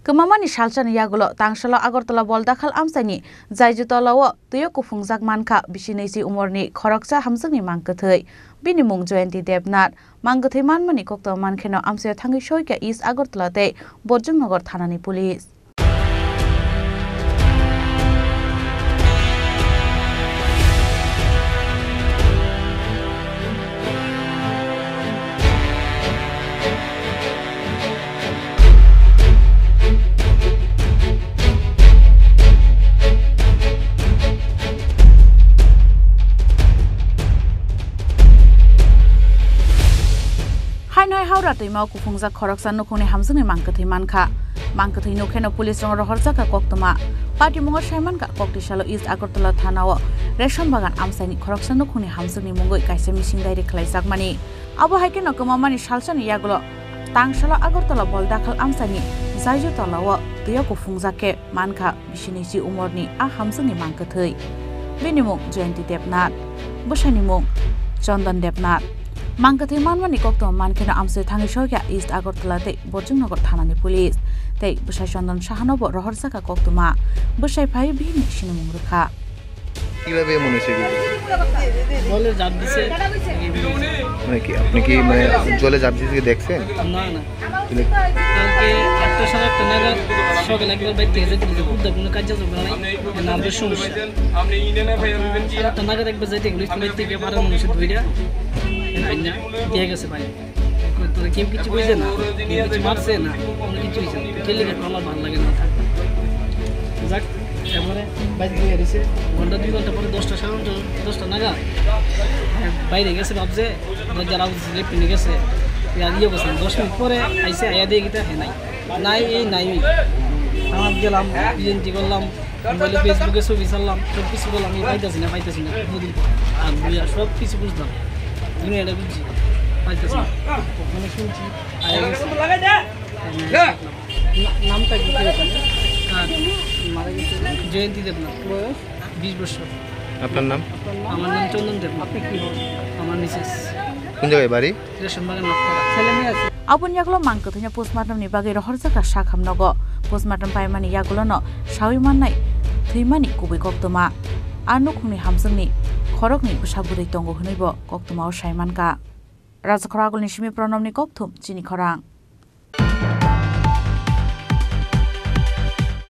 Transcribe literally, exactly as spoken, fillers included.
Kwmamani salsani yagulo tangsalo Agartala Boldakhal amchaini Jaiju tolao twio kuphungjak mankha bisi naichi umorni khoroksa hamjwkni mang kwthwi. Bini mung Jayanti Debnath. Mang kwthwi manmani koktwma mankheno amchaio thangwi soikha East Agartala tei Borjongnagar thanani police. Haino hai Howrah twima o kuphungjak khoroksa nukhungni hamjwkni mang kwthwi mankha. Mang kwthwi nukheno police rok rohorjakha koktwma. Patimungo saimankha, koktisalo East Agartala thanao Reshon Bagan amchaini khoroksa nukhungni hamjwkni mungwi kaisa missing diary khlaijakmani. Abo hai kheno kwmamani salsani yagulo tangsalo Agartala Boldakhal amchaini Jaiju tolao twio kuphungjak khe mankha bisi naichi umorni a hamjwkni mang kwthwi. Bini mung Jayanti Debnath, bwsani mung Chandan Debnath. Mang kwthwi manmani koktwma mankheno amchaio thangwi soikha East Agartala tei Borjongnagar thanani police. Tei bwsai Chandan Sahanobo rohorjakha koktwma. Bwsai phaiwi bihikni sinimung rwkha. কিভাবে এমন হয়েছে কি? জলে ঝাঁপ দিছে। মানে কি, আপনি কি, মানে, জলে ঝাঁপ দিতে দেখছেন? না, না। তাহলে কালকে আটটা, সাড়ে আটটা নাগাদ সকালে একবার বাইর থেকে যেতে বলছে, বুদ্ধ কোনো কাজ আছে বলে নাই, নামবে সমস্যা। সাড়ে আটটা নাগাদ একবার যাইতে গেলে, বাইর থেকে বারো মানুষের দুইটা, এনে আইনা দিয়ে গেছে বাইরে। এখন তোরা কেউ কিছু বুঝে না, কেউ কিছু মারছে না, কোনো কিছু হয়েছে না। খেলে দেখো, আমার ভালো লাগে না থাকতে। যাক, এবারে বাইরে দিয়ে এসে ঘন্টা দুই ঘন্টা পরে দশটা, সাড়ে নটা, দশটা নাগাদ বাইরে গেছে, ভাবছে দরজার আওয়াজ লেপটে নিয়ে গেছে। আর ইয়ে করছে, দশ মিনিট পরে আইসে, আয়া দিয়ে গিয়ে হে নাই, নাই, এই নাই, ওই। আমার গেলাম, বিজেন্তি করলাম, মোবাইলে Facebook-এ ছবি ছাড়লাম, সব কিছু করলাম, আমি পাইতাছি না, পাইতাছি না, দুদিন পর। আর বুঝা, সব কিছু বুঝলাম, তুমি এটা বুঝছি, পাইতাছি না। ওখানে শুনছি, আয়া গেছে। না-, নামটা কি ছিল তাহলে? কার? মারা গেছে। জয়ন্তী দেবনাথ। বয়স? বিশ বছর। আপনার নাম? আপনার নাম? আমার নাম চন্দন দেবনাথ। আপনি কি হন? আমার মিসেস। কোন জায়গায় বাড়ি? রেশন বাগান নকপাড়া। ছেলে মেয়ে আছে? Aboni yagulo mang kwthwino postmortem ni bagwi rohorjakha sakham nogo. Postmortem paimani yagulono sawi mannai thwimani kubui koktwma. A nukhungni hamjwkni khoroknwi bwsa bwrwi tongo hwnwibo koktwmao sai mankha. Rajakhor Agulni simi Pranobni kokthum chini khorang.